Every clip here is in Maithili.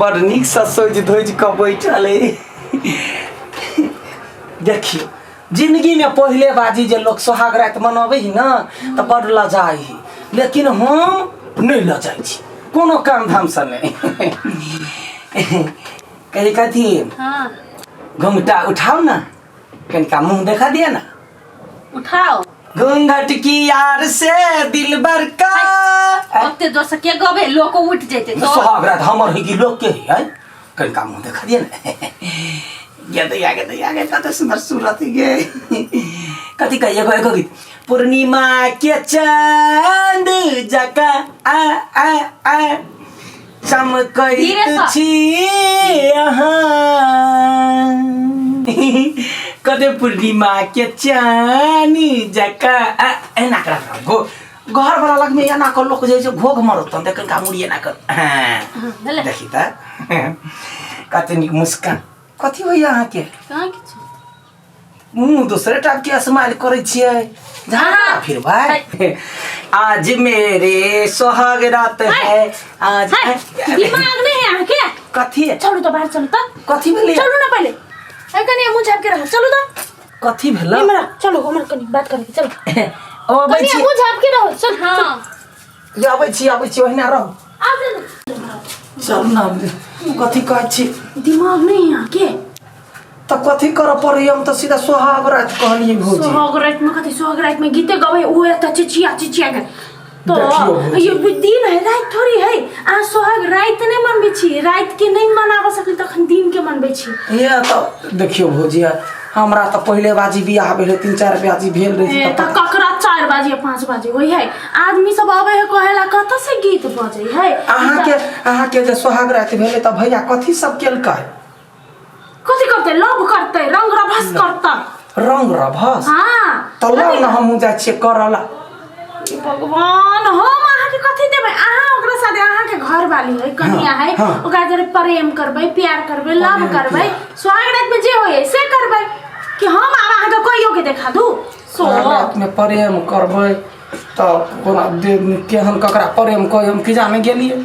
बड़ नीकसँ सोचि धोजि कऽ बैठल अइ। देखियौ, जिंदगीमे पहिले बाजी जे लोक सोहाग राति मनबै है ने तऽ बड़ लजाइ है, लेकिन हम नहि लजाइ छी कोनो काम धामसँ नहि। कही कथी? हाँ। घुंघटा उठाउ ने, कनिका मुँह देखा दिअ ने। उठाओ। घूंघट की यार से दिल भर का ओते जोर से के गबे, लोक उठ जेते तो। सोहाग रात हमर है कि लोक के है? कनिका मुँह देखा दिअ ने। गे दैया, गे दैया, गे कते सुंदर सूरत गे। कथी कही? एगो एगो गीत, पूर्णिमा के चांद जका आ आ आ चमकैत धीरे सँ। छी अहाँ, कते पूर्णिमा के चानी जका आ, एना कर गो घर वाला लगमे एना कर लोक जे छै घोघ मरत तहन तऽ कनिका मुड़ी एना कर। हाँ, हाँ, भेलै। देखी तऽ कते नीक मुस्कान। कथी होइया अहाँके? कहाँ किछु। मुँह दोसरे टाइप के स्माइल करै छियै झाड़ा फिर भाई। आज मेरे सोहाग रात है आज। है, दिमाग नहीं है अहाँके? कथी है? चलू तो बाहर, चलू तो। कथी भेलै? चलू ना पहिले। ए कनी मुँह झाँप के रहो, चलू तो। कथी भेलै? हमरा चलू, हमरा कनी बात करे के, चलू। ओ अबै कनी छी। मुँह झाँप के रहो, चल। हाँ। ये अबै छी, अबै छी, ओहिना रहू। आब ने। चलू ने, कथी कहै छी? दिमाग नहीं है अहाँके? तऽ कथी करऽ पड़ैया? हम तऽ सीधा सोहाग राति कहलियै भौजी। सोहाग राति में कथी? सोहाग राति में गीते गबै, ओ एतऽ चिचिया चिचिया के तो देखियौ भौजी। ये दिन है, राति थोड़ी है। अहाँ सोहाग राति नहि मनबै छी, राति के नहि मनाबऽ सकली तखन दिन के मनबै छी। ये तऽ देखियौ भौजी, हमरा तऽ पहिले बाजी बियाह भेलै, 3-4 बाजी भेल रहै। ए, तऽ ककरा 4 बाजे 5 बाजे होइ है? आदमी सब अबै है कहेला कतऽ से गीत बजै है। अहाँके जे सोहाग राति भेलै तऽ भैया कथी सब केलकै? कथी करतै? लव करतै, रंग रभस करतै। रंग रभस? हाँ। तऽ लव ने, हमहूँ जाइ छियै करऽ ला। हे भगवान, हम अहाँके कथी देबै? अहाँ ओकरा साथे, अहाँके घर वाली है, कनिया है, ओकरा जरे प्रेम करबै, प्यार करबै, लव प्रेम, करबै, प्यार। सोहाग रात में जे होय है, से करबै कि हम आब अहाँके कहियो के देखा दू सो? सोहाग रातिमे प्रेम करबै तऽ कोना केहन ककरा प्रेम कही हम की जाने गेलियै,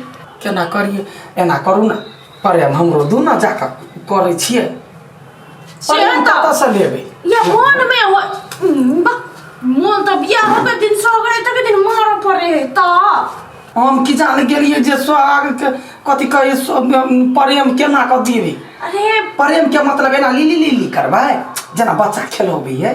केना करियै? एना करू ने, प्रेम हमरो दू ने, जाकऽ करै छियै प्रेम। तऽ। कतऽसँ लेबै? या मोन में हो बा, मोन तऽ बियाह के दिन सोहाग रात के दिन मारऽ पड़े है तऽ। हम की जाने गेलियै जे सोहाग के कथी कहै, प्रेम केना कऽ देबै? अरे प्रेम के मतलब एना लीली लीली करबै जेना बच्चा खेलबै है।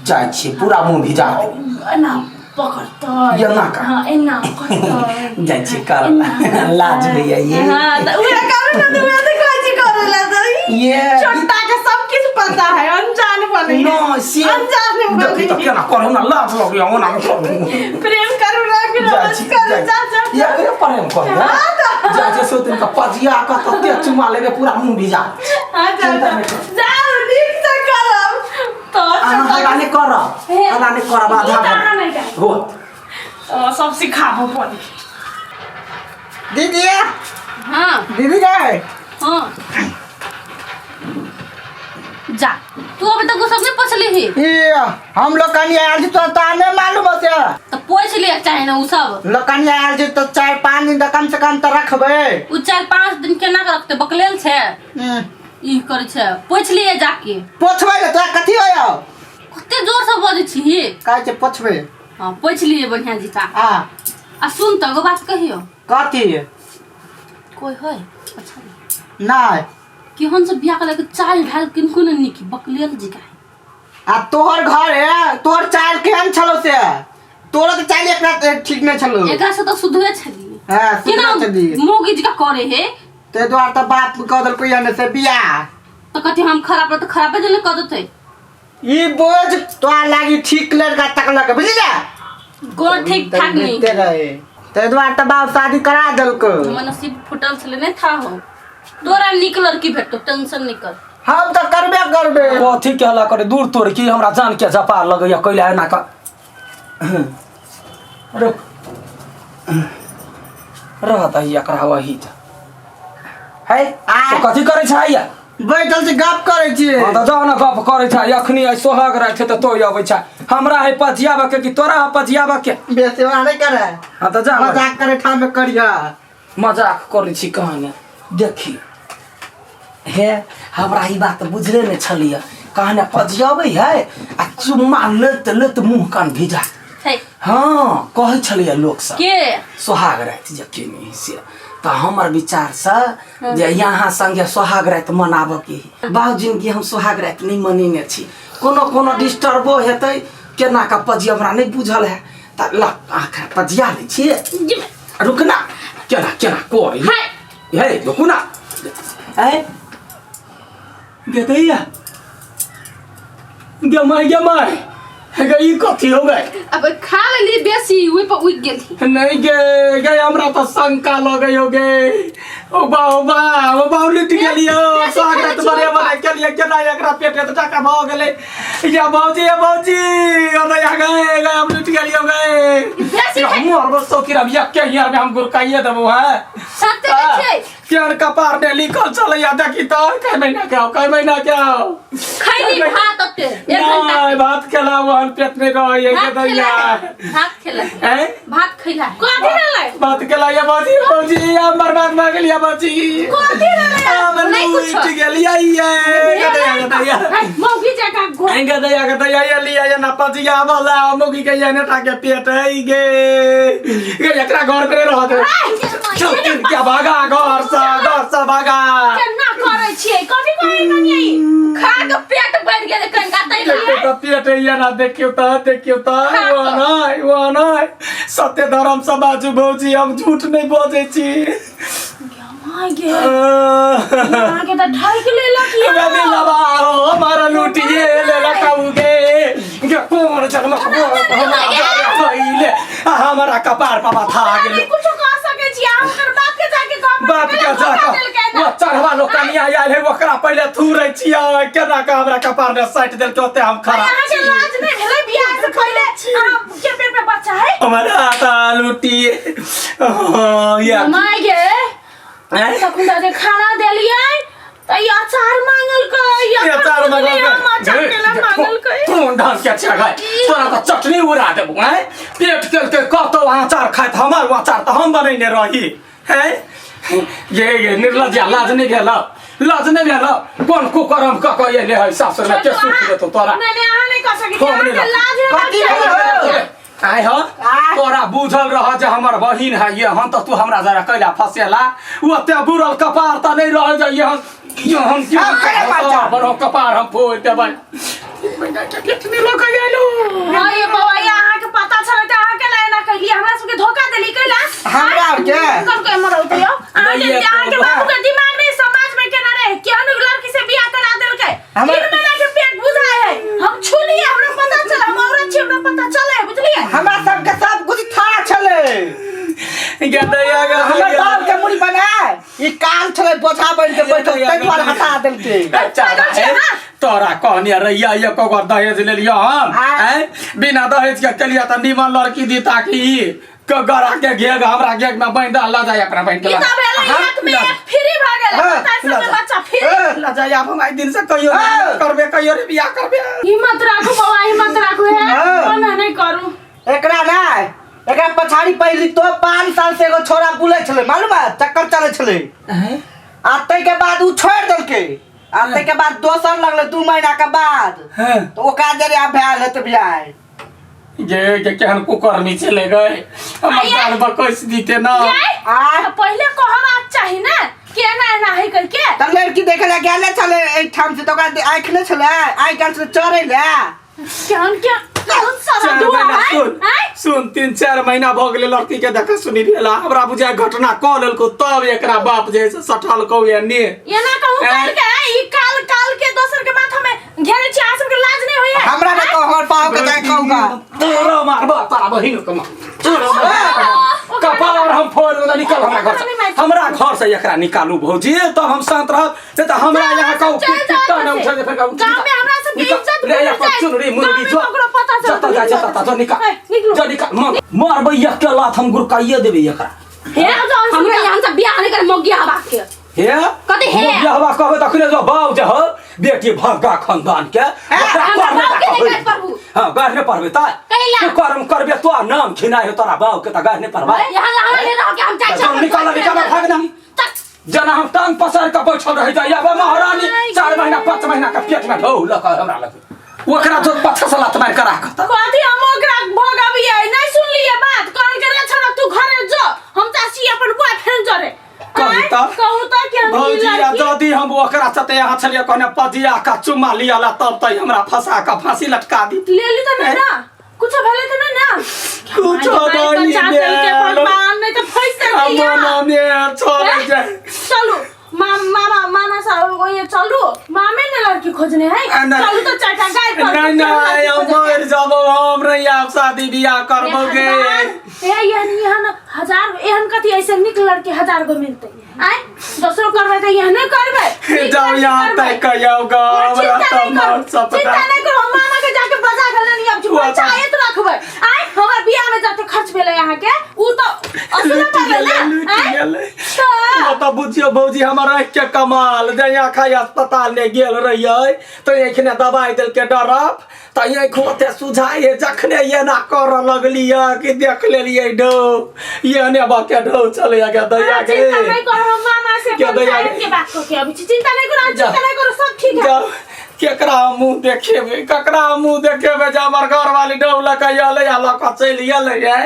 जाइ छियै, पूरा मुँह भिजा देबै। एना पकड़तै। एना कर। हाँ, एना पकड़तै। जाइ छियै कर, एना करतै। लाज होइया ये। हाँ, तऽ उहे करू ने, तऽ उहे तऽ कहै छी करै ला तऽ। ये छोटा के सब किछु पता है, अनजान बनै है। न से अनजान बनै देखी तऽ केना करू ना, लाज लगैया ओना करू। प्रेम करू, रंग जाइ रभस छी, करू। जाइ जा छी। जा जा। एकरे प्रेम करू। हाँ तऽ। जाइ छियै सौतिन के पजिया कऽ तते चुमा लेबै, पूरा मुँह भिजा। हाँ, जा चिंता जा। नहि करू। जाउ, नीक से करब तऽ। अहाँ छोटा हल्ला नहि करब। हे, हल्ला नहि करब आधा गीत अहाँ नहि घंटा गायब। हो। सब सिखाबऽ पड़े। दीदी। हाँ। दीदी गए? हाँ, जा तू अभी तक वो सब नहीं पोछली ही। ये हम लोग कनी आयल छी तो ता नहीं मालूम होते। तो पोछ लिया चाहे ना उ सब। लोग कनी आयल छी तो 4-5 दिन तो कम से कम तो रखबे। उ 4-5 दिन केना के रखते? बकलेल छे। ई करे छे, पोछ लिए जाके। पोछबे ने तोरा कथी होयो? कते जोर से बजै छी? कहै छै पोछबे। हाँ, पोछ लिए बढ़िया जीता। आ आ सुन त एगो बात कहियो। कथी? कोई है अच्छा? नहीं। केहन से बियाह के चाल ढाल किनको ने नीक, बकलेल जी का। आ तोहर घर है, तोहर चाल केहन छलो से? तोरा तो चाल एकरा ठीक नहीं छलो। एकरा से तो सुधरे छली। हां, केना सुधरे छली। मोगी जी का करे हे। ते द्वार तो बाप कह देलको एने से बियाह। तो कथी हम खराब रह तो खराबे जने कह देते। ई बोझ तोरा लागी ठीक लड़का तकलक, बुझलियै? गोड़ ठीक ठाक नहीं देखते रहे ते द्वार तो बाप शादी करा देलको। हमर नसीब फुटल छले नहीं था हो। तोरा नीक लड़की भेटतो, टेंशन नहीं कर। हम तो करबे करबे। कथी के हल्ला करे? दूर तोड़ की हमरा जान के जपार लगैया कैला एना का। रुक, रहत है एकरा वही जा है। आ। तो कथी करै छै हैया? बैठल छी, गप करै छियै। हाँ तऽ जाओ ने, गप करै छै। अखनी आइ सोहाग राति छै तऽ तोय अबै छै। हमरा है पजियाबऽ के कि तोरा है पजियाबऽ के? बेसी वहाँ नहीं करे। हाँ तऽ जा। मजाक करे ठाम में करिया। मजाक करै छी कहने देखी हे हमरा ई बात बुझले नहि छलियै कहने पजियाबै है आ चुम्मा लैत लैत मुँह कान भिजा छै हँ कहै छलियै लोकसभ के सोहाग राति जे केने से तऽ हमर विचारसँ जे यहाँ संगे सोहाग राति मनाबऽके है बाबू जिनगी हम सोहाग राति नहि मनेने छी कोनो कोनो डिस्टर्बो हेतै केना कऽ पजी हमरा नहि बुझल है तऽ ल अहाँ पजिया लै छियै रुक ना केना केना कर हाय हे रुकू ना ऐ गेदैया गे माय गे माय हे गे ई कथी हो गए अब खा लेली बेसी ओहि पर उगि गेली नहीं गे गे हमरा तऽ शंका लगै हो गे ओ बा ओ बा ओ बा लुटि गेलियो बेसी स्वागत खाइ बड़े छी बड़े केलिए केना एकरा पेट में टाका भऽ गेलै या भौजी या भौजी अरे आ गए गए हम लुटि गेलियो गए बेसी खाइ मोर बस तो किरब यक्के here में हम गुरकाइए देबो है सत्य के छै केहन कपार ने लिखल चलैया देखी तऽ कै महीना के आओ कै महीना के आओ खैली भात ओते एक घंटा नहीं भात खेला वहन पेट में रहे भात के दैया खेला भात खेला हैं भात खैला कथी भेलै भात खेला या भौजी भौजी हम बर्बाद भऽ गेलिया भौजी कथी भेलै हम नहीं कुछो। लूटि गेलिया ये गदैया गदैया है, मौगी जकाँ घो गदैया गदैया ये लिया ये ना पजिया वाला मुगी के ये नेटा के पेट है गे गे एकरा घर पे रहत चल तीन के भागा घर से भागा केना करै छियै कथी कहै कनिया ई खा के पेट भरि गेलै कनिका तै देखियो तऽ पेट है ना देखियो तऽ देखियो तऽ ओ नहीं ओ नहीं सत्य धर्म से बाजू भौजी हम झूठ नहीं बजै छी my गे अहाँके तऽ ठकि लेलक यौ रवि लबा हो हमारा लूटिए ले लकाऊ गे गे कोन जन्म पहिले हमारा कपार पापा था अहाँ गेल नहि कुछो कह सकै छी अहाँ ओकर बाप के जाके कहबै बाप के जाके वो चढ़वा लोग कनिया आयल है ओकरा पहिले थूरै छियै केना के हमरा कपार ने साटि देलकै ओते हम खड़ा अहाँ के लाज नहि भेलै बियाह से पहिले अहाँ के पेट में बच्चा है हमारा आता लूटिए ओ या my गे हैं? तखन तऽ जे खाना देलियै तऽ ई अचार मांगलकै ई ये अचार बुझलियै हम अचार केला मांगलकै कोन ढंग के छै गए तोरा तऽ चटनी उड़ा देबो हैं पेट केलकै कतौ अचार खाइत हमर अचार तऽ हम बनेने रही हैं ये ये निर्लज्जा लाज नहि भेल लाज नहि भेल कोन कुकरम कऽ कऽ एले है सासुर में के सुख देतौ तोरा नहि नहि अहाँ नहि कऽ सकै छी हम नहि अहाँके लाज हेबाक कथी चाही। भेल? आय हो आय। तोरा बुझल रह जे हमर बहिन है ये हम तऽ तू हमरा जरा कैला फसेला ओते बुरल कपार तऽ नहि रह जाइए हम ये हम हम कैला फंसा? बड़ो कपार हम फोड़ देबै महीना के पेट में लऽ के आयलौ हँ ये बौआ ये अहाँके पता छलै तऽ अहाँ केला एना कैलियै हमरा सबके धोखा देली कैला हमरा आरके? कब के मरौते यौ अहाँके दैये तो अहाँके बाबू के दिमाग नहीं समाज में केना रहे केहन लड़की से बियाह करा देलकै 3 महीना के पेट बुझाय है हम छुलिए हमरा पता चला हम औरत छी हमरा पता चले है बुझलिए हमरा सबके सब कुछ था छलै गदैया हमर बाप के मुड़ी बनाए ई काल छलै बोझा बन के बैठल तै दुआरे हटा देलकै अच्छा तोरा कहने रहिया एको गो दहेज लेलियो हम हाँ। आँय? बिना दहेज के केलियो तऽ निमन लड़की दी ताकि ई के गरा के घेग हमरा घेग में बांधि दे लऽ जाय अपना बांधि के ई लऽ तऽ भेलै जा। एक में एक फ्री भऽ गेलै हाँ, पता लऽ सब जा। बच्चा फ्री लऽ जाय आब हम आइ दिन से कहियो हाँ। करबे कहियो रे बियाह करबे हिम्मत राखू बाबा हिम्मत राखू हे हाँ। मना नहीं करू एकरा नै एकरा पछाड़ी पहिली तो 5 साल से एगो छोरा बुलै छलै मालूम है चक्कर चलै छलै आ ताहिके बाद उ छोड़ि देलकै आ ताहिके बाद दोसर लगलै 2 महीना के बाद हाँ। तऽ ओकरा जरिया भेल हेतै बियाह गे गे केहन कुकर्मी चले गए हमर जान बकैस दीते ना आ तऽ पहिले कहबाक चाही ने कि एना एना है करके तऽ लड़की देखे लए गेले छलै एहिठाम से तऽ ओकरा आँखि नहि छलै आइ गेल छलै चढ़ै लए केहन के केहन सारा चार दुआ महीना है सुन आँय? सुन 3-4 महीना भऽ गेलै लड़की के देखा सुनी भेला हमरा बुझाय घटना कऽ लेलको तब एकरा बाप जे है से सठलकौ या ने एना कहूँ आँय? करके ई काल काल के दोसर के माथा में घेरे छी अहाँ सबके लाज नहीं होइए हमरा नहि कहू हमर पाव के जाय कहूगा तोरा मारबा तारा बहिन के मार तोरा मारबा। कपार हम फोड़ देबै निकल हमरा घर से हमरा घर से एकरा निकालू भौजी तब हम शांत रहब नहीं तऽ हमरा यहाँ कहू चल जाओ कुत्ता न एतऽ उठे से। फेर कहू गाँव में हमरा सबके इज्जत रे भूल या जाए। चुन रे मुर्गी गाँव में जो ककरो पता चलत जतऽ जा जतऽ जो निकाल ए, निकलू। जो निकाल मारबै एक के लात हम गुरकाइए देबै एकरा हे हमरा यहाँ से बियाह नहीं करे मोगिया बाप के हे कथी हे? बियाहवा कहबै तखने जो बाप जे हो बेटी भग्गा खानदान के ओकरा हमरा करने बाप के कहबै। नहि गारि पढ़बू। हाँ गारि नहि पढ़बै तऽ कैला? तू कर्म करबे तो नाम खिनाइ हो तोरा बाप के तऽ गारि नहि पढ़बै यहाँ यहाँ ले रहो के हम जाइ चल निकाल निकाल भाग ना जेना हम टांग पसारि कऽ बैठल रहि जाइ आब महारानी 4 महीना 5 महीना के पेट में ढो लऽ कऽ हमरा लग ओकरा जो पाछा से लात मारि कऽ राखत। कथी हम ओकरा भगाबियै? नहि सुनलियै बात? कहल के रे छोरा, तू घरे जो, हम चाची अपन बॉयफ्रेंड जरे। कहू आँय, तऽ। कहू तऽ कि हम ई भौजी आ लड़की यदि हम ओकरा चते यहाँ छलियै कहने पजिया का चुम्मा लिया ला तब तऽ हमरा फंसा कऽ फांसी लटका दी। लेली तऽ नहि ना? कुछो भेलै तऽ नहि ना? कुछो माय नहि बचा देलकै भेल। भगवान, नहि तऽ फँसि जैतियै। मन छोड़ जाए। चलू मामा, मामा साहब ओए, चलू, मामे ने लड़की खोजने है। आ, नहीं। चलू तो चाचा गाय पर। नहीं नहीं, हम मर जाबो, हम नहीं आब शादी बियाह करबो गे। ए एहन एहन हजार एहन कथी ऐसे निक लड़की हजार गो मिलते। आय दोसरो करबै तऽ एहने करबै, नीक जाओ लड़की यहाँ करबै। तक कहियो ग हमरा चिंता तऽ नहीं करू, मर सपना। चिंता नहीं करू, हम मामा के जाके बजा के लेनी अब वो तऽ- पंचायत रखबै। आय हमर बियाह में जते खर्च भेलै अहाँ के उ तऽ असुले लुटि पड़लै गेलै, ना। लुटि आँय? गेलै। तऽ ओ तऽ बुझियौ भौजी, हमर आँखि के कमाल। जहिया खाइ अस्पताल ने गेल रहियै तऽ आँखि दवाइ देलकै डरप, तऽ आँखि ओते सुझाइए। जखने एना करऽ लगलियै कि देख लेलियै ढो, एहने बके ढो चलैया के दैया के। चिंता नहीं करो, हम मामा से क्या दैया पंचायत के बात करके अभी छी। चिंता नहीं करो, जा। चिंता नहीं करो, सब ठीक है। जाउ, केकरा मुँह देखेबै, ककरा मुँह देखेबै जे हमर घरवाली डौल लऽ कऽ एलै आ लऽ कऽ चलि गेलै।